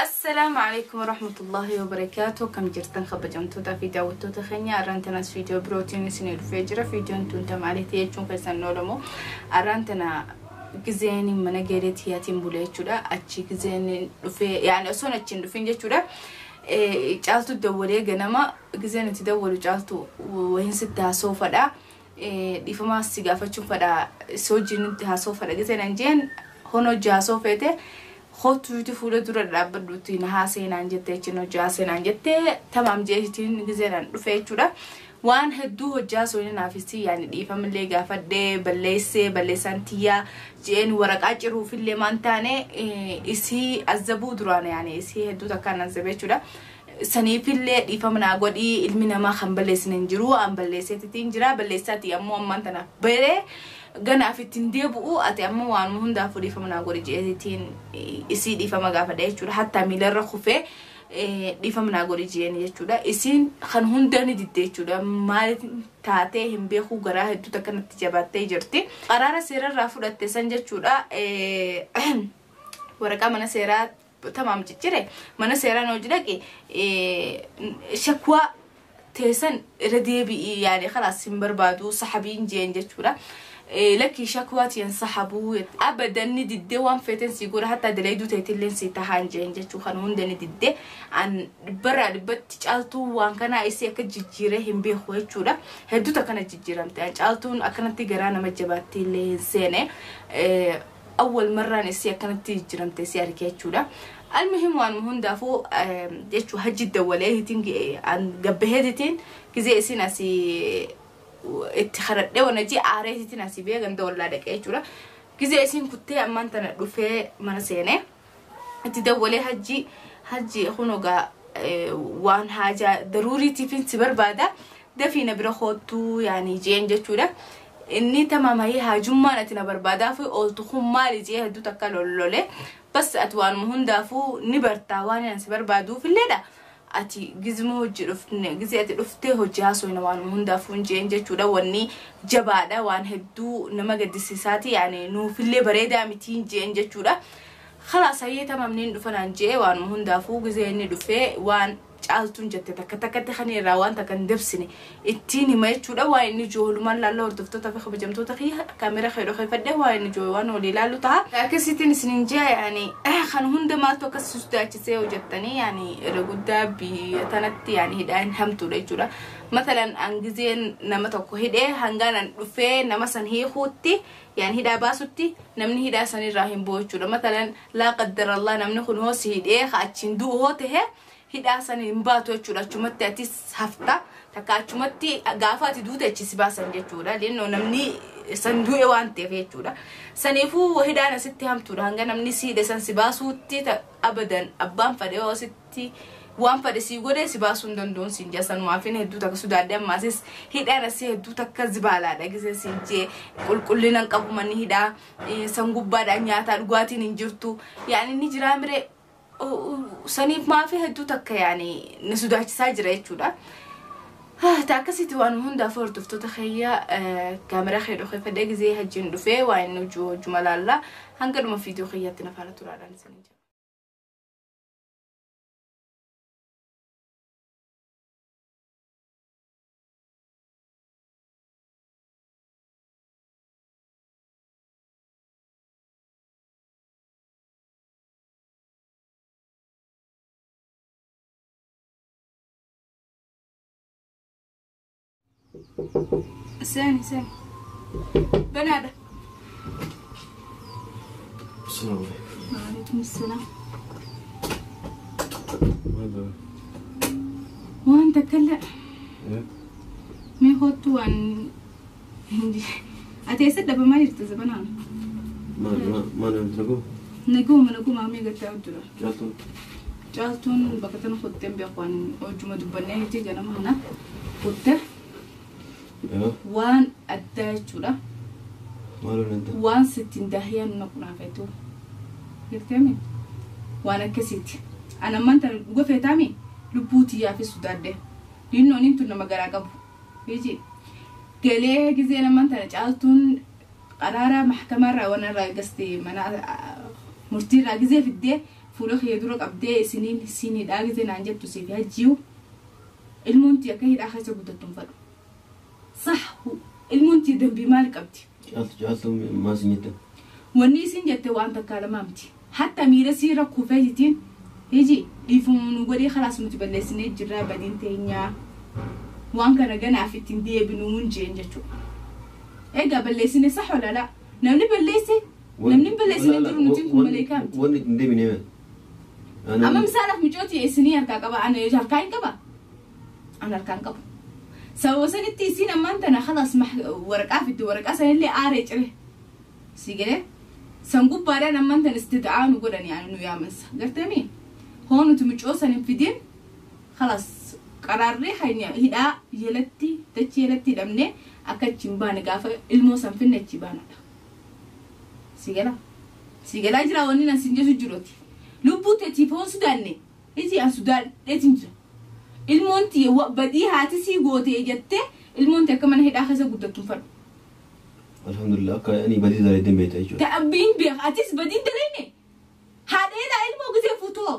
Assalaamu alaikum warahmatullahi wabarakaatu. Akkam jirtan kabajamtootaa fi daawwattoota keenya? Arraan tanas viidiyoo birootiin isinii dhufee jira. Viidiyoon tun tamaaleeti jechuun keessan oolamu. Arraan tana gizeen mana geereetii yaatiin bulee jechuudha. Achi gizeen dhufee, yaani osoon achiin dhufin jechuudha. Caaltu dawwalee ganama gizeen itti dawwalu, "Caaltu, wahin sitti haasoo fadha. Dhiifama si gaafachuun fadha, si wajjin itti haasoo fadha" gizeen an jeen, honoo jaasoo feete kootuuti fuula dura dhaabbadhuuti na haaseenaan jette jechuun, hojii haaseenaan jette. Tamaam jeetiin gizeenaan dhufe jechuudha. Waan hedduu hojjaa sooninaafis, yaani dhiifamillee gaafadhee, balleessee, balleessaan tiyyaa jeen, waraqaa ciruufillee maan taane, isii azabuu duraan, yaani isii hedduu takkaan azabee jechuudha. Saniifillee dhiifama naa godhii, ilmi namaa kan balleessine hin jiru, an balleesseetitiin jira, balleessaati ammoo ammaan tanaaf baree ganaaf ittiin deebi'u, ati ammoo waanuma hundaafuu dhiifama naa godhi jeetiin isii dhiifama gaafadha jechuudha. Hattaa miilarra kufee dhiifama naa godhi jeen jechuudha. Isiin kan hunda ni didde jechuudha. Maaliif taatee hin beeku, garaa hedduutu akkanatti jabaattee jirti. Qaraara seerarraa fudhatte san jechuudha. Waraqaa mana seeraa tamaam ciccire, mana seeraan hojii dhaqe, shakwaa teessan irra deebi'i, yaani khalaas hin barbaadu saxabiin jeen jechuudha. Lakkii, shakwaa tiyan saxabuu abadan ni diddee, waan feeten si godha, hatta dalayduu teetilleen si tahaan jeen jechuu. Kan hunda ni diddee. An dhibbarraa dhibbatti Caaltuu waan kanaa isii akka jijjiiree hin beeku jechuudha. Hedduutu akkana jijjiiramte. An Caaltuun akkanatti garaa nama jabaatti illee hin seene. Awwal marraan isii akkanatti jijjiiramte isii arge jechuudha. Almuhim, waan hundaafuu jechuu hajji dawwalee hitiin an gabbaheetitiin gizee isin asii itti kadhadhee wanajii aareetitiin asii bee ganda wallaa dhaqee jechuudha. Gizee isin kuttee ammaan tana dhufee mana seenee itti dawwalee, "Hajji, hajji, kunugaa waan haajaa daruuriitiifin si barbaada, dafiina bira koottuu" yaani jeen jechuudha. Inni tamaam, "Haajummaan ati na barbaadaaf ooltu kun maali?" jee hedduu takka lollole. "Bas, ati waanuma hundaafuu ni bartaa, waan ani si barbaaduuf illeedha. Ati gizma hojii dhufne, gizee ati dhuftee hojii haasofna, waanuma hundaafuu" hin jeen jechuudha. "Wanni jabaadha, waan hedduu nama gaddisiisaati, yaani nuufillee bareedaa miti" hin jeen jechuudha. Khalaas, hayyee, tamamniin dhufanaan jee. Waanuma hundaafuu gizee inni dhufee waan Caaltuun jette takka takkatti kan irraa waan takka hin dabsine ittiin hima jechuudha. Waan inni ijoollumaan laalla, hordoftoota fi kabajamtoota kiyya, kaamera kee dhokeeffadhe, waan inni ijoo waan walii ilaallu ta'a. Akkasittiin isinin jee, yaani kan hunda maaltu akkas sodaachisee hojjettanii, yaani irra guddaa biyya tanatti yaani hidhaan hamtuudha jechuudha. Matalan an gizeen nama tokko hidhee hangaan an dhufee nama san hiikuutti, yaani hidhaa baasutti, namni hidhaa sanirraa hin bu'u jechuudha. Matalan laa qaddarallah namni kun hoo si hidhee achiin du'u hoo tahe, hidhaa san hin baatu jechuudha. Achumatti atis hafta. Takka achumatti gaafa ati duute achi si baasan jechuudha. Linnoo namni san du'e waan ta'eef jechuudha. Saniifuu hidhaan asitti hamtuudha. Hanga namni si hidhe san si baasuutti abadan abbaan fadhe yoo asitti waan fadhe si godhe si baasuu hin danda'uun siin jaa. Sanumaafin hedduu takka sodaadhe. Ammaasis hidhaan asii hedduu takka zibaalaadha gisee siin jee, qulqullina hin qabu manni hidhaa san, gubbaadhaan nyaataa dhugaatiin hin jirtu, yaani ni jiraa miree, saniif maafi hedduu takka yaani na sodaachisaa jira jechuudha. Ta akkasitti waan hundaaf, hordoftoota kiyya, kaameraa kee dhokeeffadhee gizee hajjiin dhufee waan inni hojii hojjuma laallaa, hanga dhuma viidiyoo kiyyaatti na faana turaadhaan isin jira. Seeni, seeni. Banaadha. Assalamu alaikum. Waalaikum salaam. Maal baba? Waan takka illee. Eh? Mee kottu, waan ati eessa dhabamaa jirta zabanaan? Maal maal maal naguu? Naguma, naguma, mee gartee jira. Caaltuun. Caaltuun bakka tana kuttee beeku, waan hojjuma dubbannee miti ganama kana kutte. Eh? Waan addaa jechuudha. Maal waan addaa? Waan sittiin daahiyaan na qunaafetu. Garteemi? Waan akkasiiti. Ani ammaan tana dhuga feetaami lubbuu tiyyaafis sodaadhe. Dinnoon tun nama garaa qabu. Iji. Galee gizeen ammaan tana Caaltuun qaraara maxkamaarraa waan irraa gasti mana murtiirraa gizee fiddee Fuula kiyya dura qabdee isiniin isin hidhaa gisee naan jettu siif hajjiyu ilmoon tiyya akka hidhaa keessa guddattu hin fadhu. Sah ilmoon tiyya dambii maal qabdi? Caaltu caaltu maal sin jette? Wanni isin jette waan takkaa lamaa miti. Hatta miira siirra kufee jitiin hiji dhiifama nu godhii khalaas nuti balleessinee jirraa badiin teenyaa waan kana ganaaf ittiin deebinuun jeen jechuudha. Egaa balleessine sah wala laa? Namni balleesse namni hin balleessine hin jiru nutiin kun maleekaa miti. Wanni ittiin deebine Amma misaalaaf micooti isinii harkaa qaba ani harkaa hin qaba. An harkaa hin qabu. Sababa sanitti isiin ammaan tana khalaas waraqaa fidde waraqaa sanillee aaree cire. Si galee san gubbaadhaan ammaan tana istida'aa nu godhan yaani nu yaamansa. Gartee hoo nuti micoo san hin fidin khalaas qaraarree hidhaa jalatti dachii jalatti hidhamnee akka achi hin baane gaafa ilmoo san finne achi baanudha. Si galaa? Si galaa jira wanni nan sin jedhu jiruuti. Lubbuu teetiif hoon sodaanne iji an sodaadheetiin jira. Ilmoon tiyya badii haati sii gootee jettee ilmoon tiyya akka mana hidhaa keessa guddattu hin fadhu. Alhamdulillah akka ani badii dalaydeen beekta jechuudha. Ta'abbiin beeka atis badiin dalayne haadheedhaa ilmoo gisee fuutoo.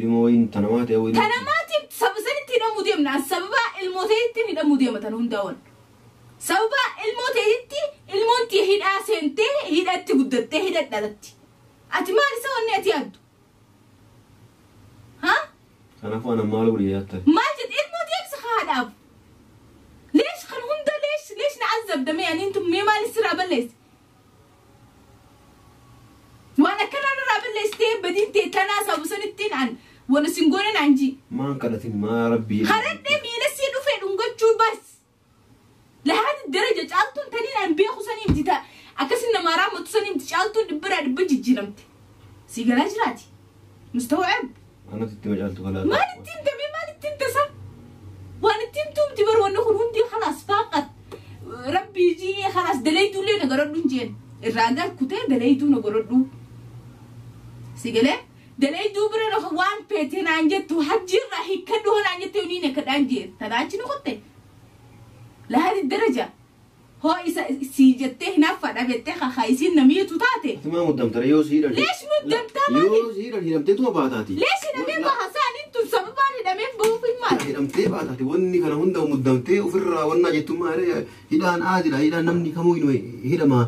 Ilmoo wayiin tanamaa ta'e wayiin. Tanamaatiif saba sanitti hidhamuu deemna sababa ilmoo ta'etti hidhamuu deema tan hundaa wal. Sababa ilmoo ta'etti ilmoon tiyya hidhaa seentee hidhatti guddattee hidha dhalatti. Ati maal isa wanni ati yaaddu? Ha? Kanaafuu ana maal godhe yaadta? Maal jedhe ilmoo deemsa haadhaaf. Leesh kan hunda leesh leesh na azabdame yani intum mee maal sirraa balleesse? Waan akkanaa irraa balleessitee badiin tee tanaa sababu sanittiin an wana sin goone naan ji. Maan kadhatin maa rabbii. Karadhee miila sii dhufee dhungachuu bas. Lahaati daraja caaltuun taniin an beeku sanii miti ta'a. Akkasin namaa raammattu sanii miti caaltuun dhibbiraa dhibba jijjiiramte. Si galaa jiraati. Mustawcab. Anatti itti macaaltu kalaa. Maal ittiin tamee maal ittiin tasa? Waan ittiin tumti bar wanni kun hundi khalaas faaqat. Rabbii jii khalaas dalayduullee na garadhu hin jeen. Irraa gar kutee dalayduu na garadhu. Si galee dalayduu bira lafa waan feete naan jettu hajjiirraa hiikkadhu hoo naan jette uniin akkadhaan jeen. Tanaa achi nu qotte. Lahaati daraja. Hoo isa sii jettee hinaaffaadha jettee kakaa isiin namiitu taate. Ati maa muddamtara yoo si hidhan. Leesh muddamtaa maali? Yoo si hidhan hidhamtee tuma baataati. Leesh hidhamee baha saaniin tun sababaan hidhamee bahuuf hin maali? Hidhamtee baataati wanni kana hunda muddamtee ofirraa wannaa jettu maali hidhaan aadidha hidhaan namni kamuu hidhama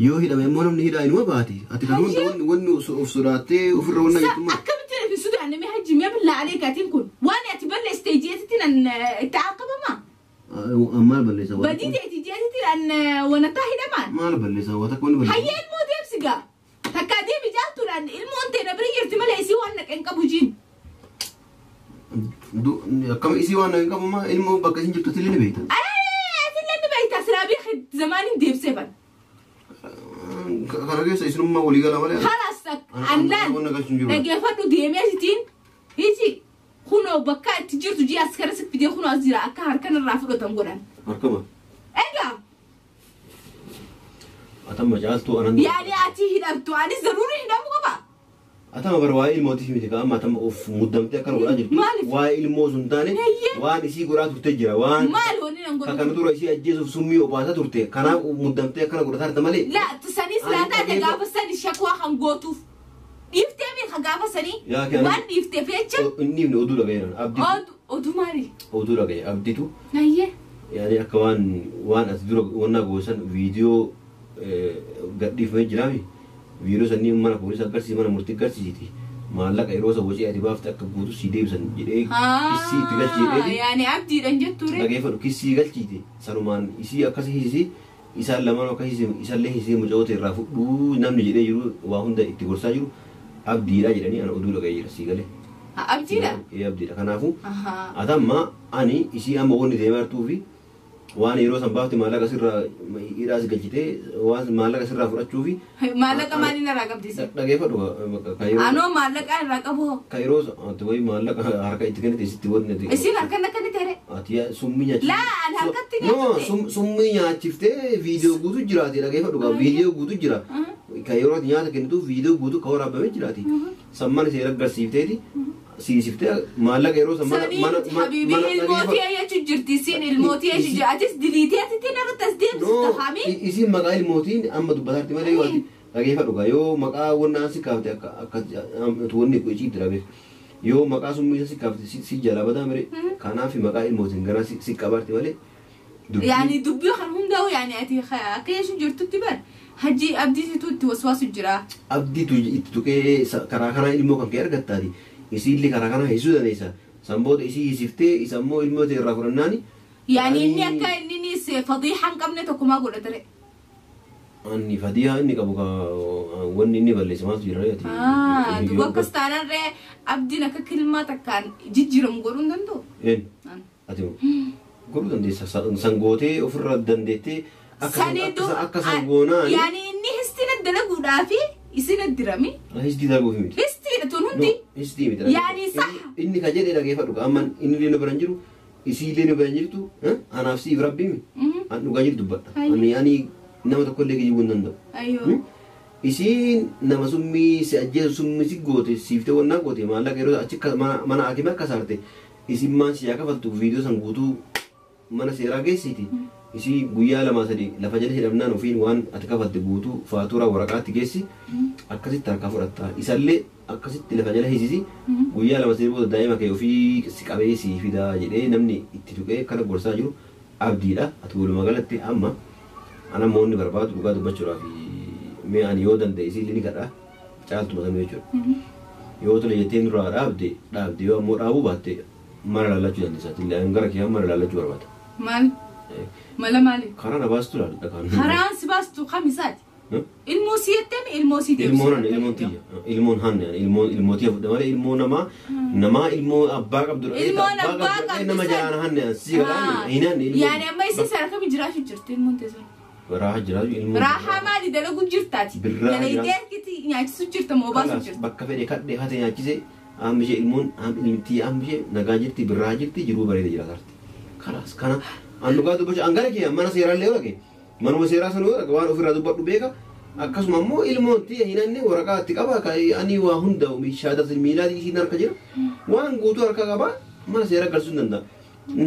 yoo hidhame immoo namni hidhaa inuma baati. Ati kan hunda wanni of sodaattee ofirra wannaa jettu maali? Akkamitti hin sodaanne mee hajji mee billaa aleekaatiin kun waan ati balleessite jeetitti nan itti aqabama. Maal balleessa? Badii teeti jeetitti an wanataa hidhamaan. Maal balleessa? Waa takka wanni balleessa. Hayyee ilmoo deemsi gaa. Takkaa deemi jaaltuudhaan ilmoon ta'e na bira jirti malee isii waan naqeen qabu jiin. Akkam isii waan naqeen qabu maa ilmoo bakka isin jirtu tillee ni beekta. Tillee ni beekta silaa beekte zamaaniin deebisee ban. Kana keessa isinummaa walii gala malee. Khalaas anlaan dhageeffadhu deemee sitiin hiji kunoo bakka itti jirtu jii as kara si fidee kunoo as jira akka harkan irraa fudhatan godhan. Harkama. Egaa. Atamma caaltuu anan. Yaani ati hidhamtu anis zaruuri hidhamu qaba. Atama bara waa'ee ilmootiif miti ka amma atama of muddamtee akkana godhaa jirtu. Maaliif? Waa'ee ilmoo sun taane waan isii godhaa turte jira waan. Maal wanni nan godhu? Kana dura isii ajjeesuuf summii obaasaa turte kanaaf muddamtee akkana godhataa jirta malee. Laa sanis laa taate gaafa sani shakwaa kan gootuuf. Dhiiftee mi ka gaafa sanii waan dhiifteef jecha. Inni himne oduu dhagayeera. Abdiitu. Oduu maali? Oduu dhagaye abdiitu. Ayyee. Yaani akka waan waan ati dura wannaa goosan viidiyoo gadhiifamee jiraami. Viidiyoo sanii mana poolisii agarsiisi mana murtii agarsiisiti. Maallaqa yeroo isa wacii ati baafte akka guutu sii deebisan jedhee kissii itti galchi jedheeti. Yaani abdiidhaan jettuure. Dhageeffadhu kissii galchiite sanumaan isii akkas hiisii isaan lamaan akka hiisii isallee hiisii mucaa'oota irraa fudhuu namni jedhee jiru waa hunda itti gorsaa jiru abdiidha jedhanii ana oduu dhaga'ee jira sii galee. Abdiidha? Ee abdiidha kanaafuu atamma ani isii amma wanni deemaa jirtuu fi waan yeroo san baafte maallaqa sirraa hidhaa si galchitee waan maallaqa sirraa fudhachuu fi. Maallaqa maaliin irraa qabdisi? Dhageeffadhu kan yeroo. Anoo maallaqa irraa qabu. Kan yeroo ati wayi maallaqa harka itti kennite sitti wanni. Isiin harka na kennite ree? Ati summii nyaachifte. Laa ani harkatti nyaachifte. No summii nyaachiftee viidiyoo guutuu jiraati dhageeffadhu viidiyoo guutuu jira. Kan yeroo ati nyaata kennitu viidiyoo guutuu kan waraabamee jiraati. Sammaan seera agarsiifteeti. Siisiftee maallaqa yeroo san mana mana habiibii ilmootii jechuun jirti isiin ilmootii jechuun jirti atis diliitee ati narratti as deemsista haami. Isiin maqaa ilmootiin amma dubbataarti malee yoo ati Dhageeffadhu gaa yoo maqaa wannaan si kaafte akka akka wanni iciitti dhabeef yoo maqaa summii si kaafte si jalaa badaa mire kanaaf maqaa ilmootiin gara si qabaarte malee. Yaani dubbii kan hundaa'u yaani ati akka jechuun jirtutti bar hajji abdiisitu itti waswaasu jira. Abdiitu itti tuqee karaa kanaa ilmoo kan kee argattaati. Isiillee karaa kanaa hiisuu dandeessa. San booda isii hiisiftee isa immoo ilmoo ta'e irraa fudhannaani. Yaani inni akka inni fadiixa hin qabne tokkumaa godha ture. Anni fadiyaa inni qabu wanni inni balleesse maaltu jira reeti. Duuba akkas taanaan ree abdiin akka kilmaa takkaan jijjiiramu godhuu hin danda'u. Een ati godhuu dandeessa san gootee ofirra dandeettee akka san goonaan. Yaani inni histiin dalaguudhaafi isin addirami. Histii dalaguuf miti. Histiidha tun hundi. Histii miti. Yaani saha. Inni ka jedhee dhageeffadhu amma inni illee nu bira hin jiru isii illee nu bira hin jirtu anaaf siif rabbiimi. An dhugaa jiru dubbadha. Ani nama tokko illee kijibuu hin danda'u. Isiin nama summii si ajjeesu summii si goote siiftee wannaa goote maallaqa yeroo achi mana hakimee akka saarte isin maan si yaa kafaltu viidiyoo san guutuu mana seeraa geessiti. Isii guyyaa 2 3 lafa jala hidhamnaan ofiin waan ati kafalte guutuu faaturaa waraqaatti geessi akkasitti harkaa fudhatta. Isallee akkasitti lafa jala hiisisi guyyaa 2 3 booda daa'ima kee ofii si qabee si fidaa jedhee namni itti tuqee kana gorsaa jiru abdiidha. Ati walumaa galatti amma ana moonni barbaadu dhugaa dubbachuudhaaf mee ani yoo danda'e isii ni kadha caaltuma sanuu jechuudha. Yoo tole jettee nurraa dhaabde dhaabde yoo ammoo dhaabuu baatte mana laallachuu dandeessa. Illee gara kee mana laallachuu barbaada. Maal? Mala maali? Karaa na baastu laal dhagaan. Karaan si baastu kamisaati? Ilmoo si jettee ilmoo si deemsu. Ilmoon hanne ilmoon tiyya. Ilmoon hanne ilmoon ilmoo tiyya fudhe malee ilmoo namaa namaa ilmoo abbaa qabdu. Ilmoon abbaa qabdu. Nama jalaan hanne si galaan hin hanne ilmoo. Yaani amma isi sarara kami jiraachuu jirti ilmoon teessan. Raahaa jiraatu ilmoo. Raahaa maali dalagu jirtaati? Dalaydee harkiti nyaachisu jirta moo baasu jirta? Bakka fedhe kadhee hate nyaachise ammishee ilmoon ilmitii ammishee nagaa jirti birraa jirti jiruu bareeda jiraata. Kalaas kana an dhugaa dubbachuu an gara kee mana seeraallee yoo dhaqe manuma seeraa sana yoo dhaqe waan ofirraa dubbadhu beeka akkasuma immoo ilmoon tiyya hin hanne waraqaa itti qaba ani waa hunda shaadata miilaatii isiin harka jira waan guutuu harka qaba mana seeraa galchuu hin danda'a.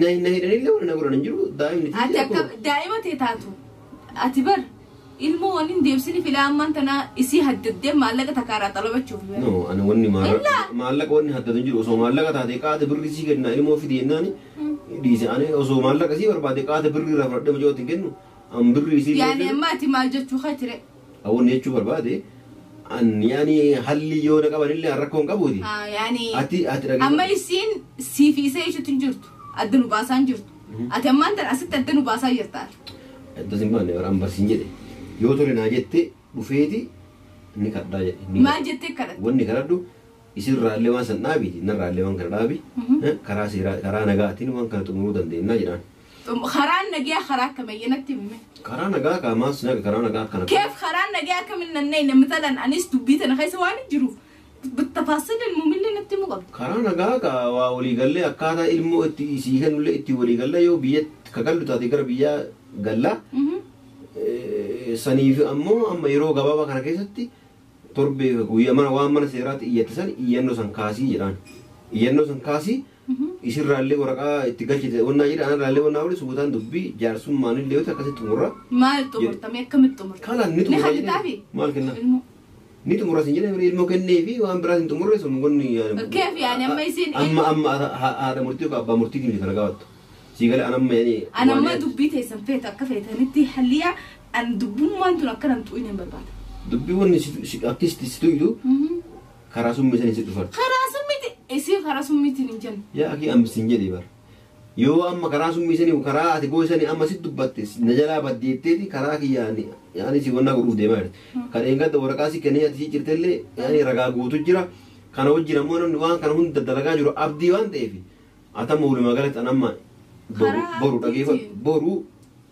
Na hidhanillee waan na godhan hin jiru daa'imni Ati akka daa'ima ta'e taatu ati bar ilmoo waan hin deebisini filaa ammaan tana isii haddaddee maallaqa takkaarraa xalabachuuf. No ani wanni maallaqa wanni haddatu hin jiru osoo maallaqa taate qaata birri sii kenna ilmoo fidi jennaani dhiise ani osoo maallaqa sii barbaade qaata birri irraa fudhadhee mucaa ittiin kennu an birri isii. Yaani amma ati maal jechuu haa ture? Awwanni jechuu barbaade an yaani halli yoo na qaban illee rakkoo hin qabuuti. Yaani ati ati dhagee. Amma isiin siif isa jechuutu hin jirtu adda nu baasaa hin jirtu. Ati ammaan tana asitti adda nu baasaa jirta. Adda sin baanne bara ambarsiin jedhe yoo tole naa jette dhufeeti ni kadhaa jedhe. Maal jettee kadhatte? Wanni kadhadhu isirraallee waan san dhaabiiti narraallee waan kana dhaabi karaa seeraa karaa nagaatiin waan kana xumuruu dandeenya jedhaan. Karaan nagaa karaa akkamiyyee natti hime. Karaa nagaa kaamaas naga karaa nagaa akkana. Keef karaan nagaa akkamiin nanneen matalan anis dubbii tana keessa waan hin jiruuf tafaasila muumillee natti himu qabdi. Karaa nagaa ka waa waliigallee akkaataa ilmoo itti isii kennullee itti waliigallee yoo biyya ka gallu taate gara biyyaa gallaa. Saniif ammoo amma yeroo gabaabaa kana keessatti torbee guyyaa mana waan mana seeraatti iyyatte san iyyannoo san kaasii jedhaan. Iyyannoo san kaasii isirraallee waraqaa itti galchite wannaa jedha anarraallee wannaa wali suutaan dubbii jaarsummaan illee yoo ta'e akkasitti xumurra. Maal xumurtame akkamitti xumurta? Kalaan ni xumurra jedhee maal kennaa? Ni xumurra sin jedhee ilmoo kennee fi waan biraas hin xumurre sun wanni. Keef yaani amma isin. Amma amma haadha murtii yookaan abbaa murtiitiin miti kana gaafattu. Siigale anamma yaani. Anamma dubbii teessan feetu akka feetanitti halliyaa an dubbummaan tun akka nan xu'in hin barbaada. Dubbii wanni akkasitti si tuyyu karaa summii sanii si dhufarti. Karaa summiiti isii karaa summiitiin hin jennu. Yaa akii ambisiin jedhee bara. Yoo amma karaa summii sanii karaa ati goosanii amma si dubbatte na jalaa baddeetteeti karaa kiyyaani yaani si wannaa godhuuf deemaa jirti. Kan eeggadda waraqaa si kennee ati si jirtellee yaani ragaa guutu jira. Kana wajjin ammoo namni waan kana hunda dalagaa jiru abdii waan ta'eef atama walumaa galatti an amma boru dhageeffadhu boru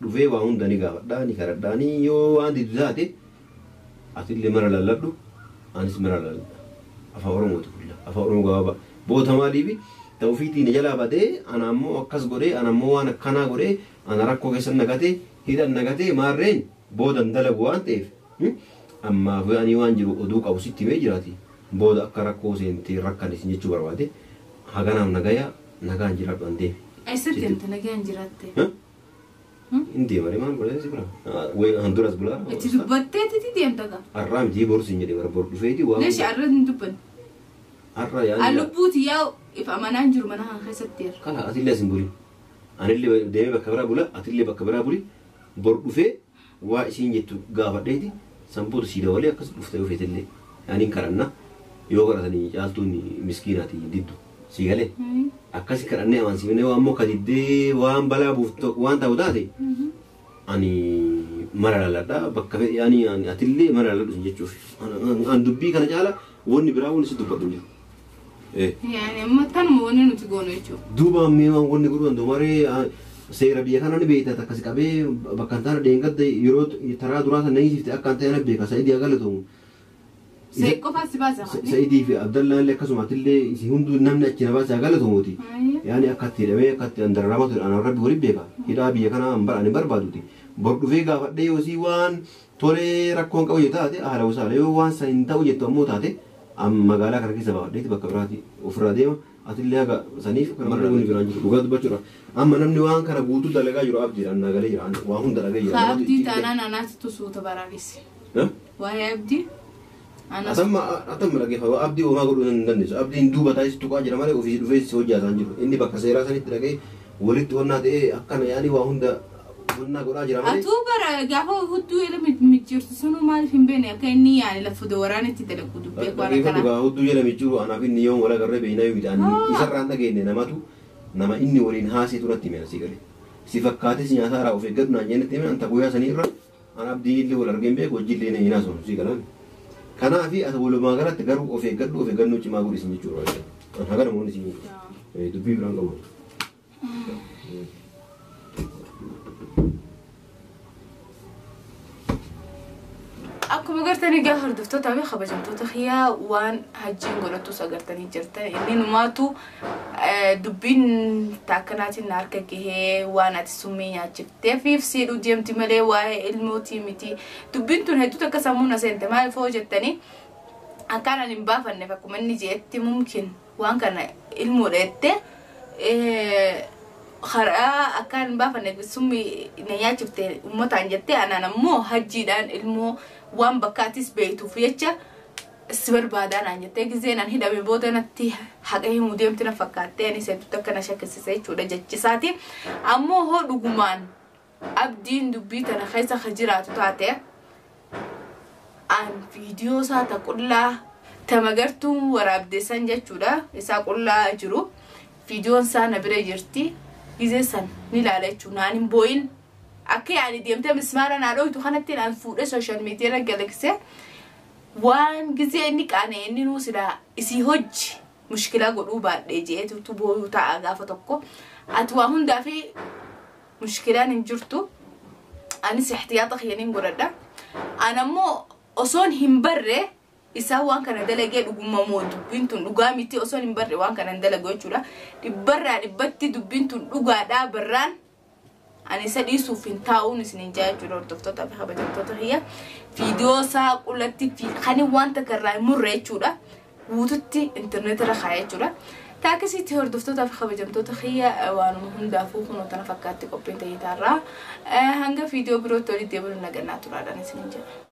dhufee waa hunda ni gaafadhaa ni kadhadhaa ni yoo waan diddu taate atillee mana lalladhu anis mana lalladha. Afaan Oromooti kulla afaan Oromoo gabaabaa boota maaliifi ta'u ofiitiin jalaa badee ana ammoo akkas godhee ana ammoo waan akkanaa godhee ana rakkoo keessa nagatee hidhan nagatee maarreen boodan dalagu waan ta'eef ammaaf ani waan jiru oduu qabu sitti himee jiraati booda akka rakkoo seentee rakkan isin jechuu barbaade haganaaf nagaya nagaan jiraadhu an deeme. Eessatti deemte nagaan jiraatte? Hin deemare maal godhee si bira? Handuras bulaa. Itti dubbatteetiti deemta gaa. Har'aa miti boru siin jedhe bara boru dhufeeti waan. Leeshi har'a hin dubbanne. Har'a yaani. Lubbuuti yaa if amanaan jiru mana kan keessatti jira. Kala atillee as hin bulin. Anillee deemee bakka biraa bula atillee bakka biraa buli bor dhufee waa isiin jettu gaafadheeti sanbootu sii dabalee akkas dhufte yoo feetellee yaani hin kadhanna yoo kadhatanii caaltuun miskiinaati diddu sii galee akkasi kadhannee amansiifnee waan ammoo kadiddee waan balaa buuftu waan ta'u taate ani mana laalladha bakka fedhe yaani atillee mana laalladhu sin jechuuf an dubbii kana caala wanni biraa wanni si dubbadhu hin jiru. Yaani amma tanuma wanni nuti goonu jechuudha. Duuba mee waan wanni godhu danda'u maree seera biyya kana ni beekta akkas qabee bakka hin taane dheengadda yeroo taraa duraa sana hiisifte akka hin taane beeka Sa'idii haa galatomu. Sa'i qofaa si baasa. Sa'idii fi Abdallaan illee akkasuma atillee isin hunduu namni achi na baase haa galatomuuti. Yaani akka itti hidhamee akka itti andararamaa ture anaan rabbi waliin beeka. Hidhaa biyya kanaa ani barbaaduti. Bor dhufee gaafadhee yoosii waan tolee rakkoon qabu yoo taate haala gosaala yoo waan san hin ta'u jettu ammoo taate magaalaa kana keessa baafadheeti bakka biraati ofirraa deema. Atillee haga saniif marra wani biraan jiru dhugaa dubbachuudha. Amma namni waan kana guutuu dalagaa jiru abdiidha annaa galee jira waan hunda dalagaa jira. Abdii taanaan anaatti tusuuta baraaresse. Waa'ee abdii. Atamma dhaggeeffa abdii homaa godhuu hin dandeessu. Abdiin duuba taasisi tuqaa jira malee ofii dhufee si hojjaataa hin jiru. Inni bakka seeraa sanitti dhaqee walitti onnaa ta'ee akkana yaani waa hunda onnaa godhaa jira malee. Atuu bara gaafa hudduu jala mijjiirtu sunuu maaliif hin beekne akka inni yaani lafa waraana itti dalagu dubbee waan Dhaggeeffatu akkanaa. gaa hudduu jala mijjiiru anaaf inni yoom wal agarree beeknaa yoo miti isarraan dhageenye namatu nama inni waliin haasee turatti hime asii galee. Si fakkaates nyaata haaraa of eeggadhu naan jennetti hime anta guyyaa sanii irra an abdiin illee wal argeen beeku hojii illee hin haasofnu sii galaan. Kanaafi ati walumaa galatti garuu of eeggadhu of eeggannoo cimaa godhi isin jechuudha. An haga namoonni isin dubbii biraan qabu. Akkuma gartanii gaafa hordoftootaa fi kabajamtoota xiyyaa waan hajjiin godhatus agartanii jirtan inni numaatu dubbiin taakkanaatiin na harka gahee waan ati summii nyaachiftee fi siidhuu deemti malee waa'ee ilmootii miti dubbiin tun hedduutu akka sammuu na seente maaliif hoo jettanii akkaan ani hin baafanneef akkuma inni jeetti mumkin waan kana ilmoodha jettee karaa akkaan hin baafanneef summii na nyaachifte uummataan jettee anaan ammoo hajjiidhaan ilmoo waan bakkaatis beektuuf jecha si barbaadaa naan jettee gizee naan hidhame booda natti haqa himuu deemti na fakkaattee anis hedduutu akka na shakkisiise jechuudha jechisaati. Ammoo hoo dhugumaan abdiin dubbii tana keessa ka jiraatu taate an viidiyoo isaa ta qullaa ta magartuun waraabdeessan jechuudha isaa qullaa jiru viidiyoon isaa na bira jirti gizee san ni ilaala jechuudha naan hin boo'in. Akka yaani deemtee mismaara naa dhoytu kanatti naan fuudhee sooshaal miidiyaa irra galaksee waan gizee inni qaana'e inni nuu silaa isii hojji mushkilaa godhuu baadhee jeetutu booyuu ta'a gaafa tokko ati waa hundaa fi mushkilaan hin jirtu anis ihtiyaata kiyyaniin godhadha an ammoo osoon hin barre isaan waan kana dalagee dhuguma moo dubbiin tun dhugaa miti osoon hin barre waan kana hin dalagu jechuudha dhibbarraa dhibbatti dubbiin tun dhugaadhaa barraan ani isa dhiisuuf hin taa'uun isiniin jaa jechuudha hordoftoota fi kabajamtoota kiyya viidiyoo isaa qullatti kan waan takka irraa hin murre jechuudha guututti intarneetirra irra kaa'ee jechuudha. Taakisiitti hordoftoota fi kabajamtoota kiyya waanuma hundaafuu kunoo tana fakkaatti qophiin ta'ee taarraa hanga viidiyoo birootti walitti deebiin nagannaa turaadhaan isiniin jedha.